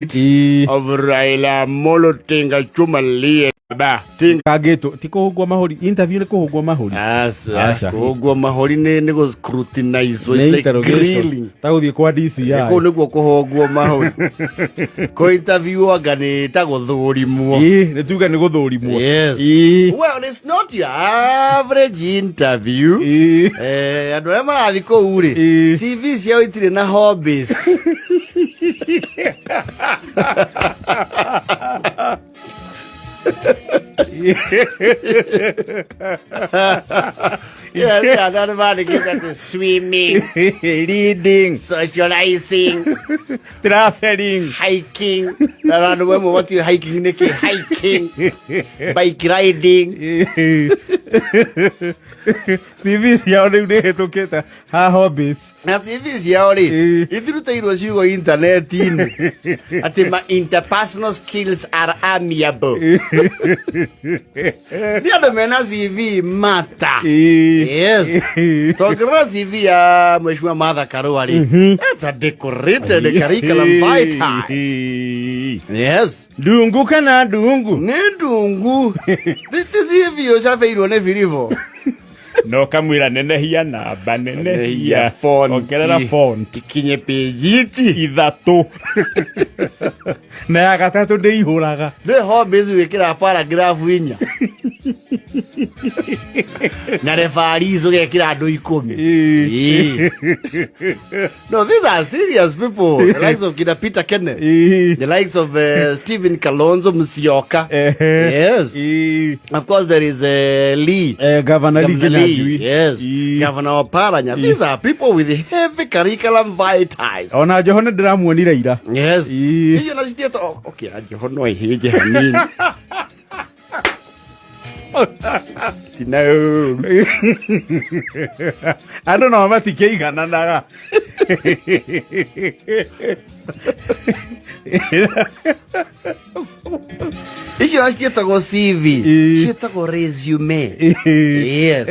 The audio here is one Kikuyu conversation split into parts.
Of Raila Amolo Tinga Chuma Lie Ba Tinga. Kangĩtwo ti kũhũngwo mahũri, interview nĩ kũhũngwo mahũri. Asa. Aca. Kũhũngwo mahũri nĩ gũ scrutinize. Nĩ It's like interrogation. grilling. Ta gũthiĩ kwa DCI. Kũu nĩkuo kũhũngwo mahũri. Kũ interview anga nĩ ta gũthũrimwo. Ĩĩ, nĩ tuge nĩ gũthũrimwo. Yes. Ĩĩ. Well, it's not your average interview. Ĩĩ. Andũ arĩa marathiĩ kũu rĩ, Ĩĩ. CV ciao itirĩ na hobbies. Yeah, yeah, andũ mandĩkĩte atĩ swimming, Reading, socializing, traveling. Hiking. Na andũ amwe matiũĩ hiking nĩkĩ, hiking, bike riding. CV ciao rĩu nĩ hĩtũkĩte ha hobbies. Na CV ciao rĩ, Ĩĩ. ithirutĩirwo ciugo intaneti-inĩ atĩ ma interpersonal skills are amiable. Nĩ andũ mena CV mata. Ĩĩ. Yes. Ĩĩ. Tongĩrora CV ya Mheshimiwa Martha Karua rĩ, that's a decorated curriculum vitae. Ĩĩ. Yes. Ndungu kana ndungu? Nĩ ndungu. Ti CV ũcabeirwo nĩ biribo. No kamwĩra nenehia namba, nenehia Nenehia font. Ongerera font. Ikinye pĩjiti. Ithatũ na ya gatatũ ndĩihũraga. Ndĩ hobbies wĩkĩra paragraph 4 na referees ũgekĩra andũ 10. Ĩĩ. Ĩĩ. No, these are serious people, the likes of kina Peter Kenneth, Ĩĩ. the likes of Stephen Kalonzo Musyoka. Ehe. Yes. Ĩĩ. Of course there is Lee. Governor Lee Governor Lee, Kinyanjui. yes. Ĩĩ. Governor Oparanya. These are people with heavy curriculum vitae. Ona Joho nĩ ndĩramuonire ira. Yes. Ĩĩ. Icio na citietwo okay, Joho no ihĩnje hanini. Tina ũru. Andũ nao matikĩigananaga. Icio na citietagwo CV. Ĩĩ. Ciĩtagwo resume. Ĩĩ. Yes.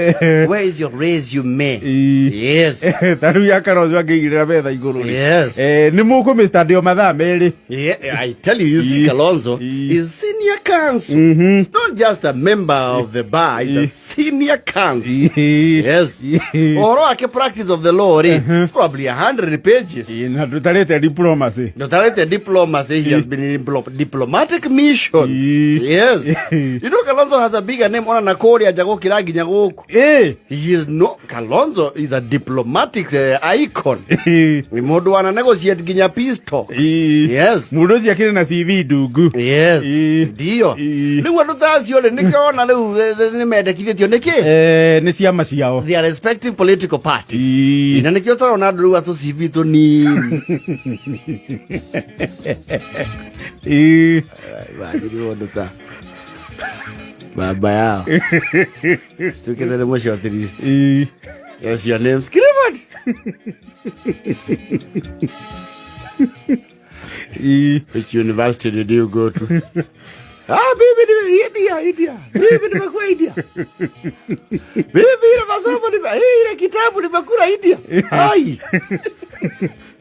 Where is your resume? Ĩĩ. Yes. Ta rĩu ya Kalonzo angĩigĩrĩra metha igũrũ rĩ. Yes. Nĩ mũkũ Mr. Ndio mathaa merĩ. Yeah, I tell you, you see, Ĩĩ. Kalonzo Ĩĩ. is senior counsel. He's not just a member of the bar, he's a senior counsel. Ĩĩ. Yes. Ĩĩ. Ũhoro wake practice of the law rĩ, it's probably 100 pages. Ĩĩ, na ndũtarĩte diplomacy. Ndũtarĩte diplomacy, he has been in diplomatic missions. Ĩĩ. Yes. Ĩĩ. You know Kalonzo has a bigger name ona na kũrĩa nja gũkĩra nginya gũkũ. Ĩĩ. He is no Kalonzo is a diplomatic icon. Ĩĩ. Nĩ mũndũ wana negotiate nginya peace talk. Ĩĩ. Yes. Mũndũ ũcio akĩrĩ na CV ndungu. Yes. Ĩĩ. Ndio. Ĩĩ. Rĩu andũ ta acio rĩ, nĩkĩo ona rĩu nĩ mendekithĩtio nĩkĩ? Nĩ ciama ciao. Their respective political parties. Ĩĩ. Na nĩkĩo tũrona andũ rĩu atũ CV tũnini. Ĩĩ. Wagĩrĩirwo ũndũ ta baba yao. Tuĩkĩte nĩ mũshortlist. Ĩĩ. Yes, your name's Clifford. Ĩĩ. Which university did you go to? Ah, mimi ni India, India. Mimi nimekuwa India. Mimi ile masomo nime hii ile kitabu nimekula India. Ai.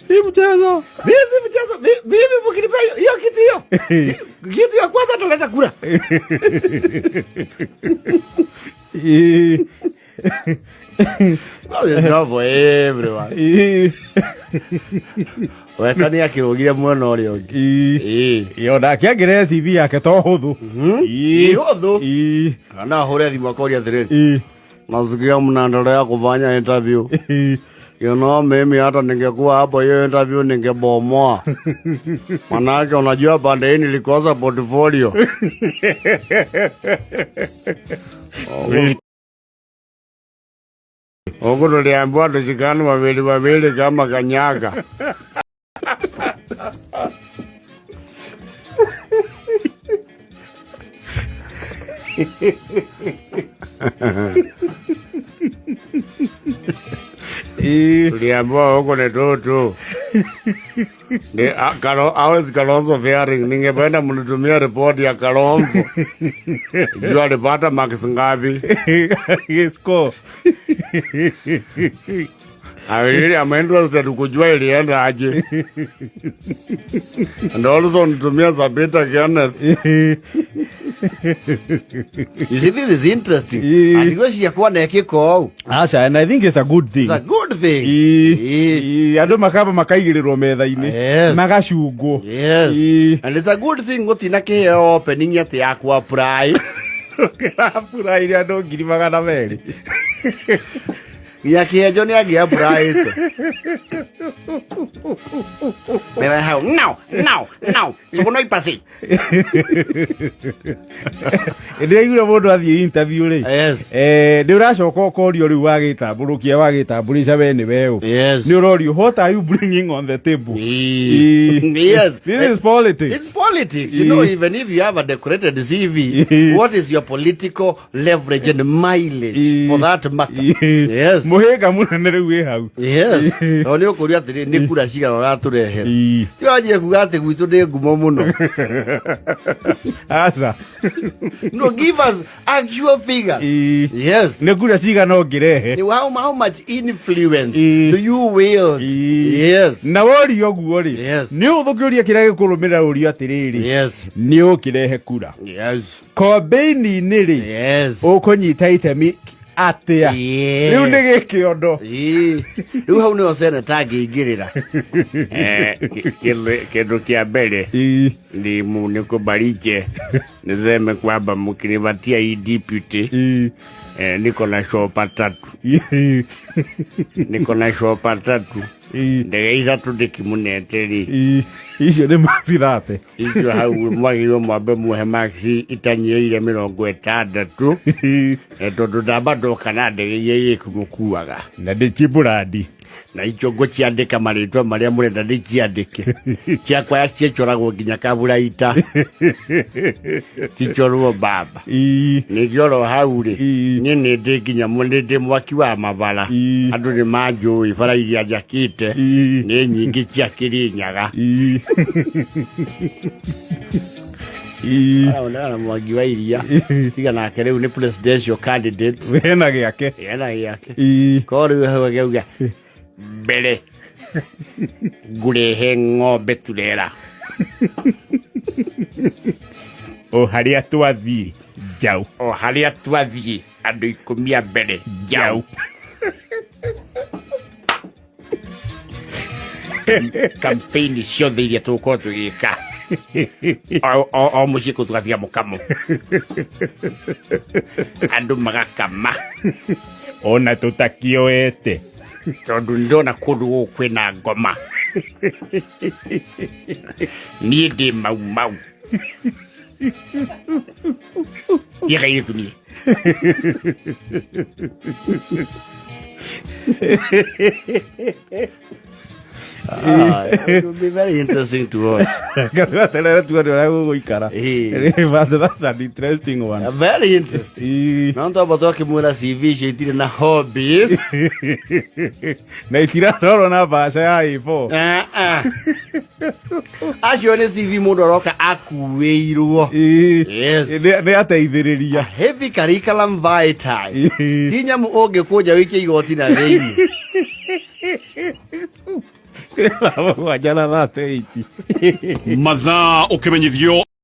Si mchezo. Mimi si mchezo. Mimi mkinipea hiyo kitu hiyo. Kitu ya kwanza ndo kula. Ĩĩ. Well, it's not for everyone. Ĩĩ. Wetani akĩrũgire mwena ũrĩa ũngĩ. Ĩĩ. Ĩĩ. Ĩĩ, onake angĩrehe CV yake to hũthũ. Ĩĩ. Ĩ hũthũ. Ĩĩ. Na ahũre thimũ akoria atĩrĩrĩ. Ĩĩ. Nasikia mnaendelea kufanya interview. Ĩĩ. You know, mimi hata ningekuwa hapo hiyo interview ningebomoa. Manake unajua pande hii nilikosa portfolio. Huku tuliambiwa tushikane wawili wawili kama kanyaga. Ĩĩ. Tuliambiwa huku ni tutu. Ni, a, Kalo, how is Kalonzo faring? Ningependa mnitumie ripoti ya Kalonzo. Jua alipata marks ngapi? Score. I really am interested kujua ilienda aje. And also nitumia za Peter Kenneth. You see, this is interesting. Andigweciria kuona ĩkĩko ũũ. Aca, and I think it's a good thing. It's a good thing. Ĩĩ, andũ makamba makaigĩrĩrwo metha-inĩ. Yes. Magacungwo. Yes. And it's a good thing gũtina kĩheo opening atĩ ya ku apply. Kĩraburaire andũ 200,000. Nginya kĩenjo nĩ angĩ applyĩte. Mera hau, no, no, no, suguno ipasi. Ndĩraiguire mũndũ athiĩ interview rĩ. Yes. Nĩ ũracoka ũkorio rĩu wagĩtambũrũkia wagĩtambũrĩca we nĩ weũ. Yes. Nĩ ũrorio what are you bringing on the table? Ĩĩ. Yes. This is politics. It's politics. You know, even if you have a decorated CV, what is your political leverage and mileage for that matter? Yes. Mũhĩnga mũnene rĩu wĩ hau. Yes. Tondũ nĩ ũkũria atĩrĩ nĩ kura cigana ũratũrehera. Ĩĩ. Ti wanjie kuga atĩ gwitũ nĩ ngumo mũno. Aca. No, give us actual figures. Ĩĩ. Yes. Nĩ kura cigana ũngĩrehe. How much influence Ĩĩ. do you wield? Ĩĩ. Yes. Na worio ũguo rĩ. Yes. Nĩ ũthũkĩũria kĩrĩa gĩkũrũmĩrĩra ũrio atĩrĩrĩ. Yes. Nĩ ũkĩrehe kura. Yes. Kombeini-inĩ rĩ. Yes. Ũkũnyita itemi atĩa? Yes. Rĩu nĩ gĩkĩondo. Ĩĩ. Rĩu hau nĩho seneta angĩingĩrĩra. Kĩndũ kĩa mbere Ĩĩ. ni nikubarike niseme kwamba mkinipatia hii deputy Ĩĩ. niko na shopa tatu, Ĩĩ. niko na shopa tatu, Ĩĩ. ndege ithatũ ndĩkĩmũnete rĩ Ĩĩ. Icio nĩ macirate. icio hau mwagĩrĩirwo mwambe muhe maxi itanyiĩire 60, tondũ ndamba ndoka na ndege iria ikũmũkuaga Na ndĩ chimburandi. Na icio ngũciandĩka marĩtwa marĩa mũrenda ndĩciandĩke, ciakwa ciĩcoragwo nginya kaburaita cicorwo baba. Ĩĩ. Ningĩ oro hau rĩ, Ĩĩ. niĩ nĩ ndĩ nginya nĩ ndĩ mwaki wa mabara. Ĩĩ. Andũ nĩ manjũĩ bara iria njakĩte Ĩĩ. nĩ nyingĩ cia Kĩrĩnyaga. Ĩĩ. Ĩĩ. Aronekana na mwangi wa iria tiga nake rĩu nĩ presidential candidate. Hena gĩake. Ena gĩake. Ĩĩ. Korwo rĩu hau agĩauga mbere ngũrehe ng'ombe turera O harĩa twathiĩ njaũ. O harĩa twathiĩ andũ 10 a mbere njaũ. Campaign ciothe iria tũgũkorwo tũgĩka o mũciĩ kũu tũgatiga mũkamo, andũ magakama. Ona tũtakĩoete. Tondũ ndĩrona kũndũ gũkũ kwĩna ngoma, niĩ ndĩ mau mau niĩ kairĩtu niĩ. Ah, it will be very interesting to watch. Gatweterere tuone ũrĩa gũgũikara. Ĩĩ. But that's an interesting one. Very interesting. Ĩĩ. No twamba twakĩmwĩra CV icio itirĩ na hobbies. Na itiratwarwo na mbaca ya A4. Ah, ah. Acio nĩ CV mũndũ aroka akuĩirwo. Ĩĩ. Yes. Nĩ ateithĩrĩria. Heavy curriculum vitae. Ĩĩ. Ti nyamũ ũngĩkũnja wĩikie igoti na thĩinĩ. 7 na 38. Mathaa ũkĩmenyithio.